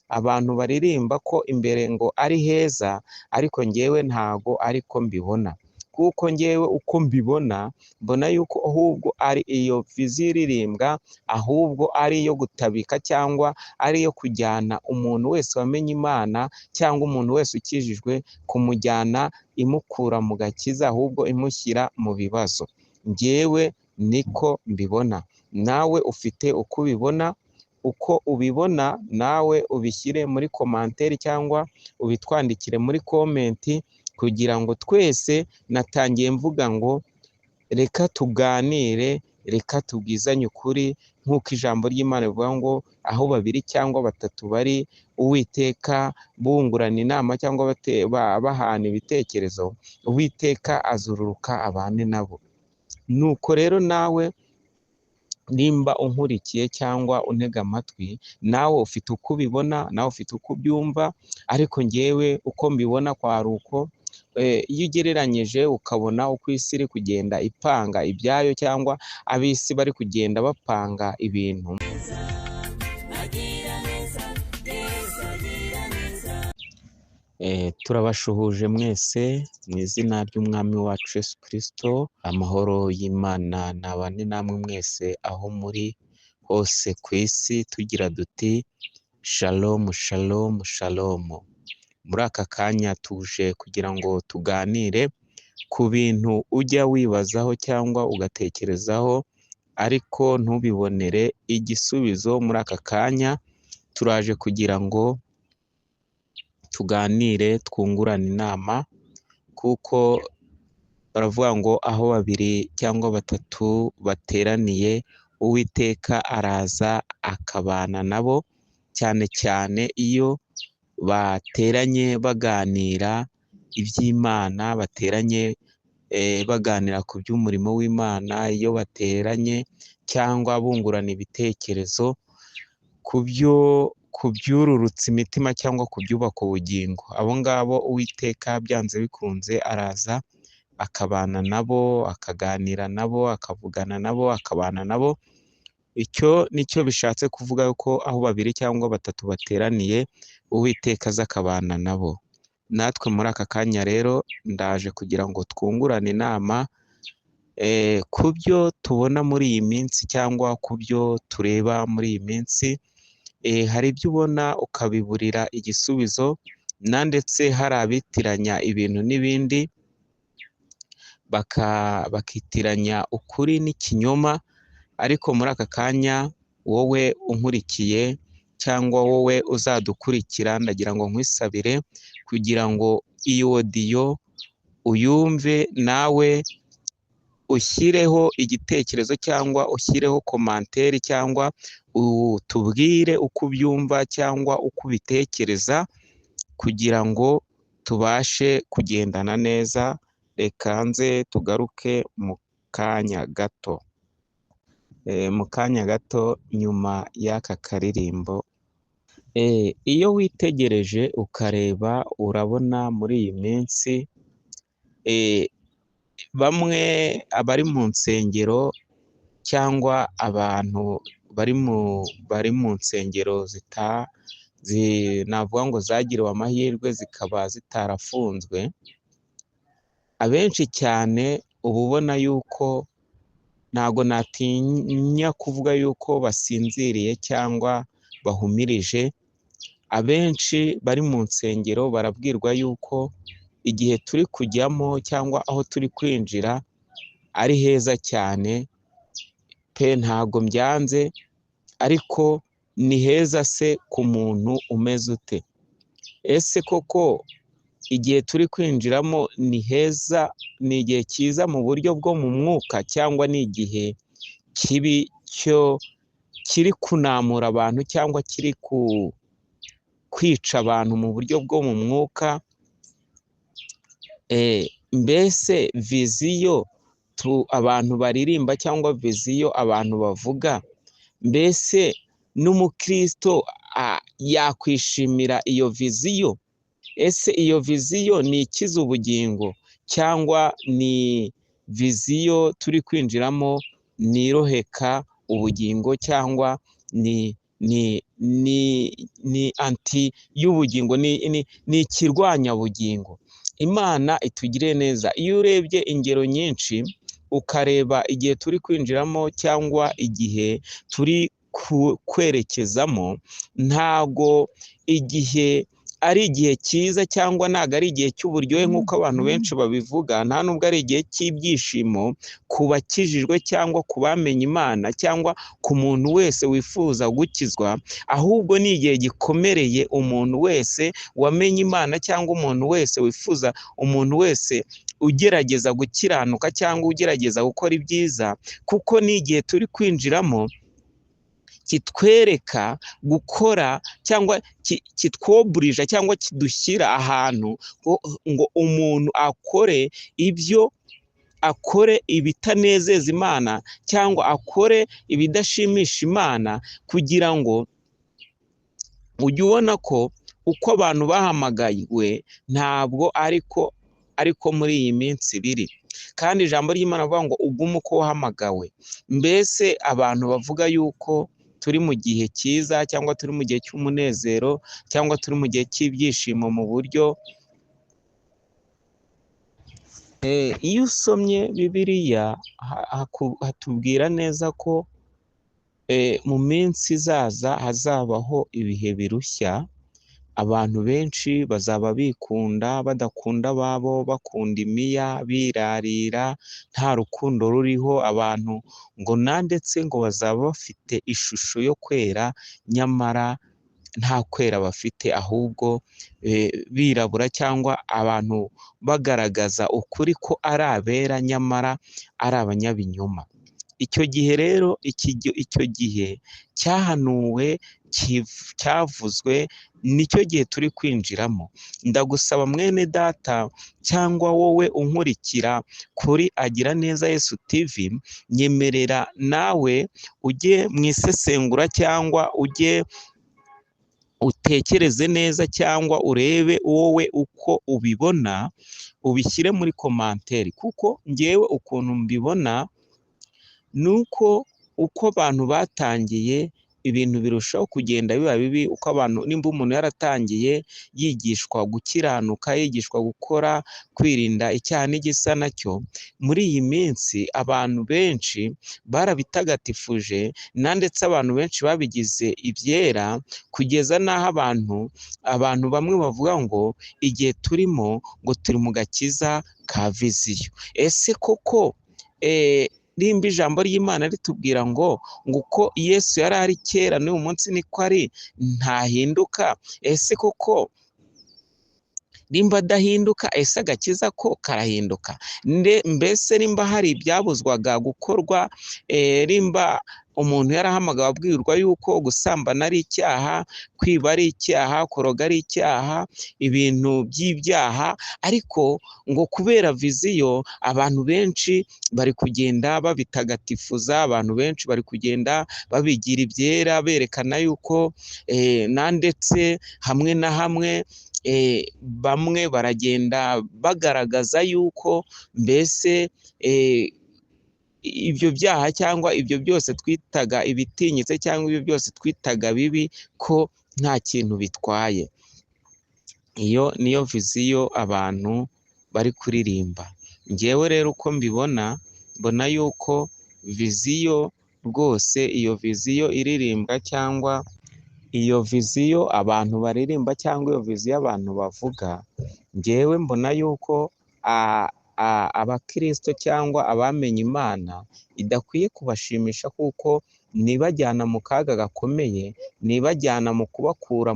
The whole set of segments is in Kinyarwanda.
Abantu baririmba ko imbere ngo ari heza, ariko ngewe ntago ariko mbibona, kuko ngewe uko mbibona mbona yuko ahubwo ari iyo viziyo iririmbwa, ahubwo ari iyo gutabika cyangwa ari iyo kujyana umuntu wese wamenye Imana cyangwa umuntu wese ukijijwe, kumujyana imukura mu gakiza, ahubwo imushyira mu bibazo. Ngewe niko mbibona, nawe ufite uko ubibona. Uko ubibona nawe ubishyire muri commentaire cyangwa ubitwandikire muri comment, kugira ngo twese, natangiye mvuga ngo reka tuganire, reka tubwizanye ukuri, nk'uko ijambo ry'Imana rivuga ngo aho babiri cyangwa batatu bari, Uwiteka bungurana inama cyangwa bahana ibitekerezo, Uwiteka azururuka abane nabo. Nuko rero nawe nimba unkurikiye cyangwa untega amatwi, nawe ufite uko ubibona, nawe ufite uko ubyumva, ariko ngewe uko mbibona kwari uko. Iyo ugereranyije ukabona uko isi iri kugenda ipanga ibyayo cyangwa ab'isi bari kugenda bapanga ibintu, turabashuhuje mwese mu izina ry'Umwami wacu Yesu Kristo. Amahoro y'Imana nabane namwe mwese aho muri hose ku isi, tugira duti shalom shalom shalom. Muri aka kanya tuje kugira ngo tuganire ku bintu ujya wibazaho cyangwa ugatekerezaho, ariko ntubibonere igisubizo. Muri aka kanya turaje kugira ngo tuganire, twungurane inama, kuko baravuga ngo aho babiri cyangwa batatu bateraniye, Uwiteka araza akabana nabo, cyane cyane iyo bateranye baganira iby'Imana, bateranye baganira ku by'umurimo w'Imana, iyo bateranye cyangwa bungurana ibitekerezo ku byo kubyururutsa imitima cyangwa ku byubaka ubugingo. Abo ngabo Uwiteka byanze bikunze araza akabana nabo, akaganira nabo, akavugana nabo, akabana nabo. Icyo nicyo bishatse kuvuga ko aho babiri cyangwa batatu bateraniye, Uwiteka aza akabana nabo. Natwe muri aka kanya rero ndaje kugira ngo twungurane inama ku byo tubona muri iyi minsi cyangwa ku byo tureba muri iyi minsi. Hari ibyo ubona ukabiburira igisubizo, na ndetse hari abitiranya ibintu n'ibindi, bakitiranya ukuri n'ikinyoma. Ariko muri aka kanya wowe unkurikiye cyangwa wowe uzadukurikira, ndagira ngo nkwisabire kugira ngo iyi odiyo uyumve, nawe ushyireho igitekerezo cyangwa ushyireho commentaire cyangwa utubwire uko ubyumva cyangwa uko ubitekereza, kugira ngo tubashe kugendana neza. Reka nze tugaruke mu kanya gato, mu kanya gato nyuma y'aka karirimbo. Iyo witegereje ukareba, urabona muri iyi minsi bamwe abari mu nsengero cyangwa abantu bari mu nsengero navuga ngo zagiriwe amahirwe zikaba zitarafunzwe, abenshi cyane uba ubona yuko ntago natinya kuvuga yuko basinziriye cyangwa bahumirije. Abenshi bari mu nsengero barabwirwa yuko igihe turi kujyamo cyangwa aho turi kwinjira ari heza cyane pe, ntago mbyanze, ariko ni heza se ku muntu umeze ute? Ese koko igihe turi kwinjiramo ni heza, ni igihe cyiza mu buryo bwo mu mwuka, cyangwa ni igihe kibi cyo kiri kunamura abantu cyangwa kiri kwica abantu mu buryo bwo mu mwuka? Mbese viziyo abantu baririmba cyangwa viziyo abantu bavuga, mbese n'umukristo yakwishimira iyo viziyo? Ese iyo viziyo ni ikiza ubugingo cyangwa ni viziyo turi kwinjiramo niroheka ubugingo cyangwa ni ni ni ni anti y'ubugingo, ni ikirwanyabugingo. Imana itugire neza. Iyo urebye ingero nyinshi ukareba igihe turi kwinjiramo cyangwa igihe turi kwerekezamo, ntago igihe ari igihe cyiza cyangwa ntago ari igihe cy'uburyohe nk'uko abantu benshi babivuga, nta nubwo ari igihe cy'ibyishimo ku bakijijwe cyangwa ku bamenye Imana cyangwa ku muntu wese wifuza gukizwa, ahubwo ni igihe gikomereye umuntu wese wamenye Imana cyangwa umuntu wese wifuza, umuntu wese ugerageza gukiranuka cyangwa ugerageza gukora ibyiza, kuko ni igihe turi kwinjiramo kitwereka gukora cyangwa kitwoburija cyangwa kidushyira ahantu ngo umuntu akore ibyo, akore ibitanezeza Imana cyangwa akore ibidashimisha Imana, kugira ngo ujye ubona ko uko abantu bahamagawe ntabwo ariko muri iyi minsi biri. Kandi ijambo ry'Imana rivuga ngo ugume uko wahamagawe. Mbese abantu bavuga yuko turi mu gihe cyiza cyangwa turi mu gihe cy'umunezero cyangwa turi mu gihe cy'ibyishimo mu buryo, iyo usomye Bibiliya hatubwira neza ko mu minsi izaza hazabaho ibihe birushya, abantu benshi bazaba bikunda, badakunda ababo, bakunda imiya, birarira, nta rukundo ruriho, abantu ngo ndetse ngo bazaba bafite ishusho yo kwera, nyamara nta kwera bafite, ahubwo birabura cyangwa abantu bagaragaza ukuri ko ari abera, nyamara ari abanyabinyoma. Icyo gihe rero, icyo gihe cyahanuwe, cyavuzwe, nicyo gihe turi kwinjiramo. Ndagusaba mwene data cyangwa wowe unkurikira kuri Agira Neza Yesu TV, nyemerera nawe ujye mu isesengura cyangwa ujye utekereze neza cyangwa urebe wowe uko ubibona, ubishyire muri komanteri, kuko ngewe ukuntu mbibona nuko uko abantu batangiye ibintu birushaho kugenda biba bibi, uko abantu, nimba umuntu yaratangiye yigishwa gukiranuka, yigishwa gukora, kwirinda icyaha n'igisa nacyo, muri iyi minsi abantu benshi barabitagatifuje, na ndetse abantu benshi babigize ibyera, kugeza n'aho abantu bamwe bavuga ngo igihe turimo ngo turi mu gakiza ka viziyo. Ese koko nimba ijambo ry'Imana ritubwira ngo uko Yesu yari ari kera n'uyu munsi niko ari, ntahinduka, ese koko nimba adahinduka, ese agakiza ko karahinduka? Mbese nimba hari ibyabuzwaga gukorwa, nimba umuntu yarahamagawe abwirwa yuko gusambana ari icyaha, kwiba ari icyaha, kuroga ari icyaha, ibintu by'ibyaha, ariko ngo kubera viziyo abantu benshi bari kugenda babitagatifuza, abantu benshi bari kugenda babigira ibyera, berekana yuko na ndetse hamwe na hamwe bamwe baragenda bagaragaza yuko mbese ibyo byaha cyangwa ibyo byose twitaga ibitinyitse cyangwa ibyo byose twitaga bibi ko nta kintu bitwaye. Iyo niyo viziyo abantu bari kuririmba. Ngewe rero uko mbibona, mbona yuko viziyo rwose, iyo viziyo iririmbwa cyangwa iyo viziyo abantu baririmba cyangwa iyo viziyo abantu bavuga, ngewe mbona yuko abakristo cyangwa abamenye Imana idakwiye kubashimisha, kuko nibajyana mu kaga gakomeye, nibajyana mu kubakura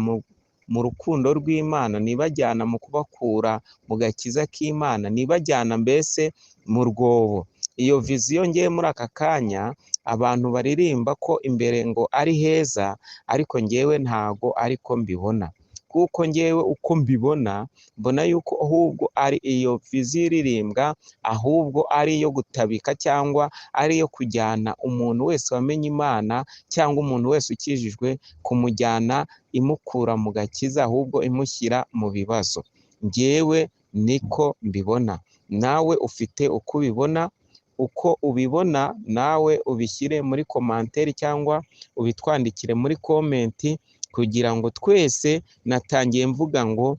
mu rukundo rw'Imana, nibajyana mu kubakura mu gakiza k'Imana, nibajyana mbese mu rwobo. Iyo viziyo ngewe muri aka kanya abantu baririmba ko imbere ngo ari heza, ariko ngewe ntago ariko mbibona, kuko ngewe uko mbibona mbona yuko ahubwo ari iyo viziyo iririmbwa, ahubwo ari iyo gutabika cyangwa ari iyo kujyana umuntu wese wamenye Imana cyangwa umuntu wese ukijijwe, kumujyana imukura mu gakiza, ahubwo imushyira mu bibazo. Ngewe niko mbibona, nawe ufite uko ubibona, Uko ubibona nawe ubishyire muri commentaire cyangwa ubitwandikire muri comment, kugira ngo twese, natangiye mvuga ngo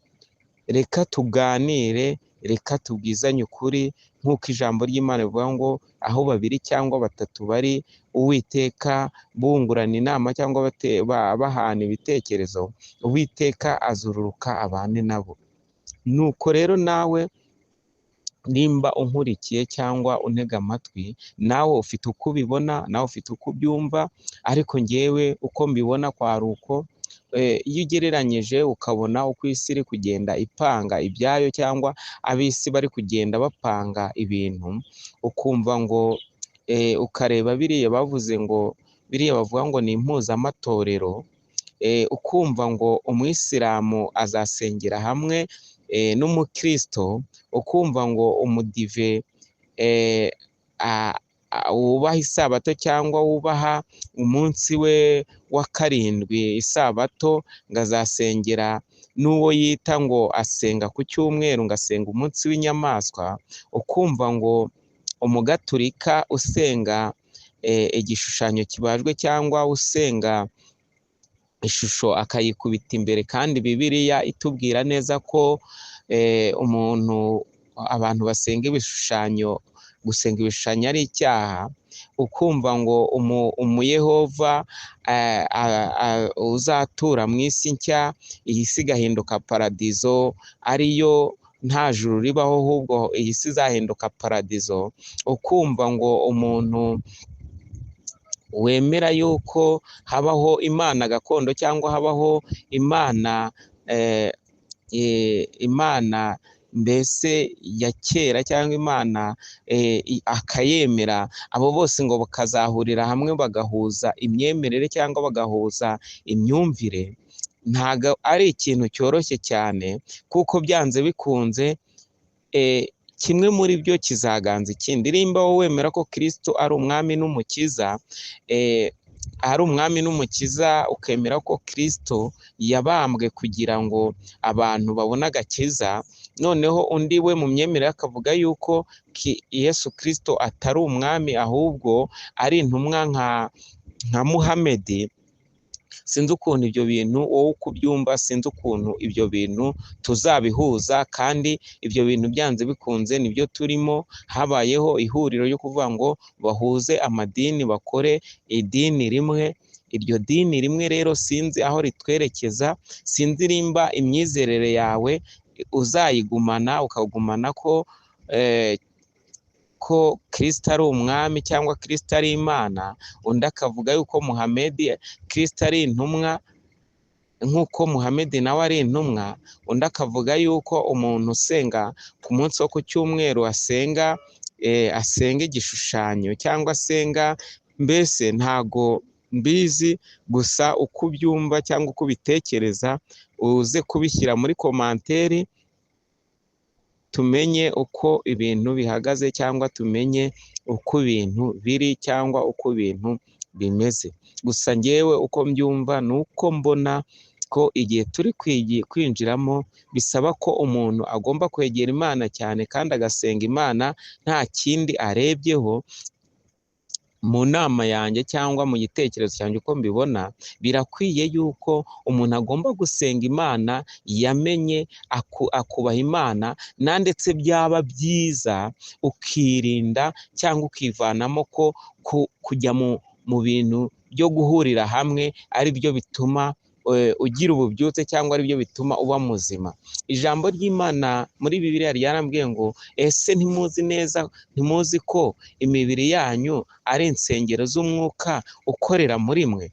reka tuganire, reka tubwizanye ukuri, nk'uko ijambo ry'Imana rivuga ngo aho babiri cyangwa batatu bari Uwiteka bungurana inama cyangwa bahana ibitekerezo, Uwiteka azururuka abane nabo. Nuko rero nawe nimba unkurikiye cyangwa untega amatwi, nawe ufite uko ubibona, nawe ufite uko ubyumva, ariko njyewe uko mbibona kwari uko. Iyo ugereranyije ukabona uko isi iri kugenda ipanga ibyayo cyangwa ab'isi bari kugenda bapanga ibintu, ukumva ngo ukareba biriya bavuze ngo biriya bavuga ngo ni impuzamatorero, ukumva ngo umwisilamu azasengera hamwe n'umukristo, ukumva ngo umudive wubaha isabato cyangwa wubaha umunsi we wa karindwi isabato, ngo azasengera n'uwo yita ngo asenga ku cyumweru, ngo asenga umunsi w'inyamaswa, ukumva ngo umugaturika usenga igishushanyo kibajwe cyangwa usenga ishusho akayikubita imbere, kandi Bibiliya itubwira neza ko umuntu, abantu basenga ibishushanyo, gusenga ibishushanyo ari icyaha, ukumva ngo umuyehova uzatura mu isi nshya, iyi si igahinduka paradizo, ariyo nta juru ribaho ahubwo iyi si izahinduka paradizo, ukumva ngo umuntu wemera yuko habaho imana gakondo cyangwa habaho imana imana mbese ya kera cyangwa imana akayemera, abo bose ngo bakazahurira hamwe bagahuza imyemerere cyangwa bagahuza imyumvire, ntago ari ikintu cyoroshye cyane, kuko byanze bikunze kimwe muri byo kizaganza ikindi. Nimba wowe wemera ko Kristo ari umwami n'umukiza, ari umwami n'umukiza, ukemera ko Kristo yabambwe kugira ngo abantu babone agakiza, noneho undi we mu myemerere akavuga yuko Yesu Kristo atari umwami ahubwo ari intumwa nka Muhamedi, sinzi ukuntu ibyo bintu wowe uko ubyumva, sinzi ukuntu ibyo bintu tuzabihuza, kandi ibyo bintu byanze bikunze nibyo turimo. Habayeho ihuriro ryo kuvuga ngo bahuze amadini bakore idini rimwe. Iryo dini rimwe rero sinzi aho ritwerekeza, sinzi nimba imyizerere yawe uzayigumana, ukagumana ko ko Kristo ari umwami cyangwa Kristo ari Imana, undi akavuga yuko Muhamedi Kristo ari intumwa nk'uko Muhamedi nawe ari intumwa, undi akavuga yuko umuntu usenga ku munsi wo ku cyumweru asenga asenga igishushanyo cyangwa asenga, mbese ntago mbizi, gusa uko ubyumva cyangwa uko ubitekereza uze kubishyira muri commentaire, tumenye uko ibintu bihagaze cyangwa tumenye uko ibintu biri cyangwa uko ibintu bimeze. Gusa njyewe uko mbyumva ni uko mbona ko igihe turi kwinjiramo bisaba ko umuntu agomba kwegera Imana cyane kandi agasenga Imana nta kindi arebyeho. Mu nama yanjye cyangwa mu gitekerezo cyanjye uko mbibona, birakwiye yuko umuntu agomba gusenga Imana yamenye, akubaha Imana, na ndetse byaba byiza ukirinda cyangwa ukivanamo ko kujya mu bintu byo guhurira hamwe ari byo bituma ugira ububyutse cyangwa ari byo bituma uba muzima. Ijambo ry'Imana muri Bibiliya ryarambwiye ngo ese ntimuzi neza, ntimuzi ko imibiri yanyu ari insengero z'umwuka ukorera muri mwe?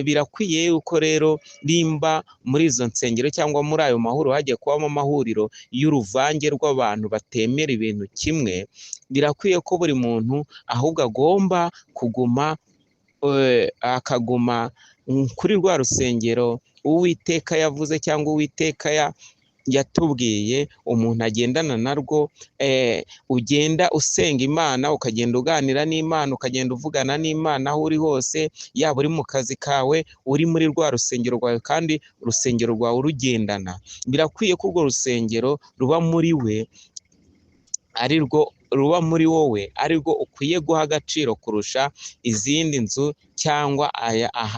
Birakwiye yuko rero nimba muri izo nsengero cyangwa muri ayo mahuriro hagiye kubamo amahuriro y'uruvange rw'abantu batemera ibintu kimwe, birakwiye ko buri muntu ahubwo agomba kuguma akaguma kuri rwa rusengero Uwiteka yavuze cyangwa Uwiteka yatubwiye, umuntu agendana narwo. Ugenda usenga Imana, ukagenda uganira n'Imana, ukagenda uvugana n'Imana aho uri hose, yaba uri mu kazi kawe, uri muri rwa rusengero rwawe, kandi urusengero rwawe urugendana. Birakwiye ko urwo rusengero ruba muri we ari rwo ruba muri wowe arirwo ukwiye guha agaciro kurusha izindi nzu cyangwa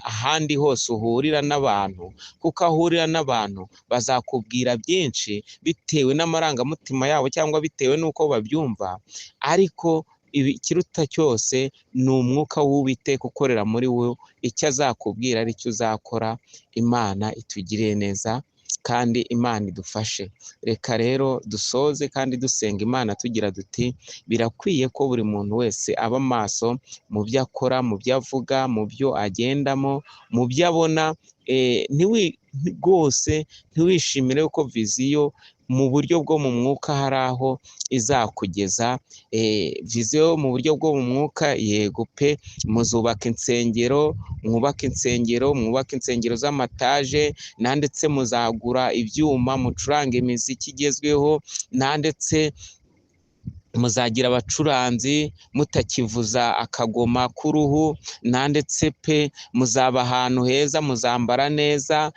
ahandi hose uhurira n'abantu, kuko aho uhurira n'abantu bazakubwira byinshi bitewe n'amarangamutima yabo cyangwa bitewe n'uko babyumva, ariko ikiruta cyose ni umwuka w'Uwiteka ukorera muri wowe, icyo azakubwira aricyo uzakora. Imana itugirire neza kandi Imana idufashe. Reka rero dusoze kandi dusenga Imana tugira duti birakwiye ko buri muntu wese aba maso mu byo akora, mu byo avuga, mu byo agendamo, mu byo abona, rwose ntiwishimire ko viziyo mu buryo bwo mu mwuka hari aho izakugeza. Viziyo mu buryo bwo mu mwuka, yego pe, muzubaka insengero, mwubake insengero, mwubake insengero z'amataje, nanditse muzagura ibyuma mucurange imiziki igezweho, nanditse muzagira abacuranzi mutakivuza akagoma k'uruhu, nanditse pe muzaba ahantu heza, muzambara neza,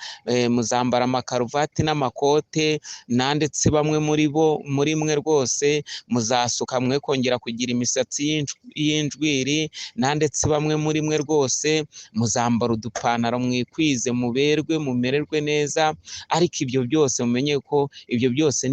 muzambara amakaruvati n'amakote, nanditse bamwe muri bo muri mwe rwose muzasuka mwe kongera kugira imisatsi y'injwiri, nanditse bamwe muri mwe rwose muzambara udupantaro mwikwize, muberwe, mumererwe neza. Ariko ibyo byose mumenye ko ibyo byose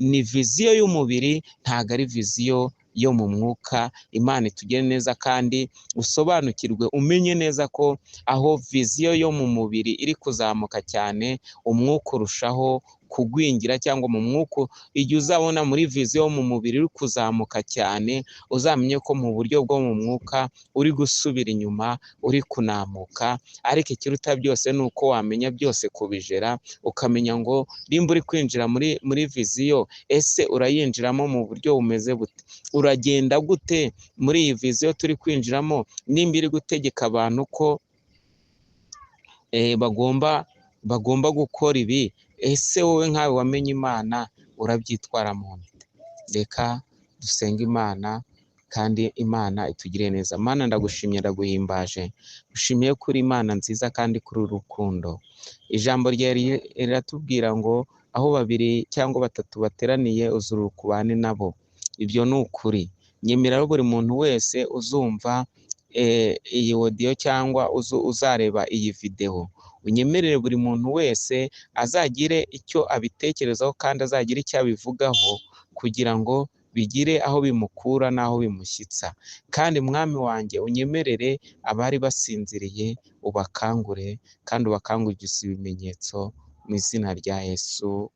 ni viziyo y'umubiri, ntabwo ari viziyo yo mu mwuka. Imana itugire neza kandi usobanukirwe, umenye neza ko aho viziyo yo mu mubiri iri kuzamuka cyane, umwuka urushaho kugwingira, cyangwa mu mwuka igihe uzabona muri viziyo mu mubiri uri kuzamuka cyane, uzamenye ko mu buryo bwo mu mwuka uri gusubira inyuma, uri kunamuka. Ariko ikiruta byose ni uko wamenya byose kubijera, ukamenya ngo nimba uri kwinjira muri viziyo, ese urayinjiramo mu buryo bumeze bute? Uragenda gute muri iyi viziyo turi kwinjiramo, nimba iri gutegeka abantu ko bagomba gukora ibi, ese wowe nkawe wamenye Imana urabyitwara mu nte? Reka dusenge Imana kandi Imana itugirire neza. Mana, ndagushimye, ndaguhimbaje, ushimiye kuri Imana nziza kandi kuri urukundo. Ijambo ryawe riratubwira ngo aho babiri cyangwa batatu bateraniye uzuruka ubane nabo. Ibyo ni ukuri. Nyemerera buri muntu wese uzumva iyi audio cyangwa uzareba iyi video, unyemerere buri muntu wese azagire icyo abitekerezaho kandi azagire icyo abivugaho, kugira ngo bigire aho bimukura n'aho bimushyitsa. Kandi Mwami wanjye unyemerere abari basinziriye ubakangure, kandi ubakangugize ibimenyetso mu izina rya Yesu.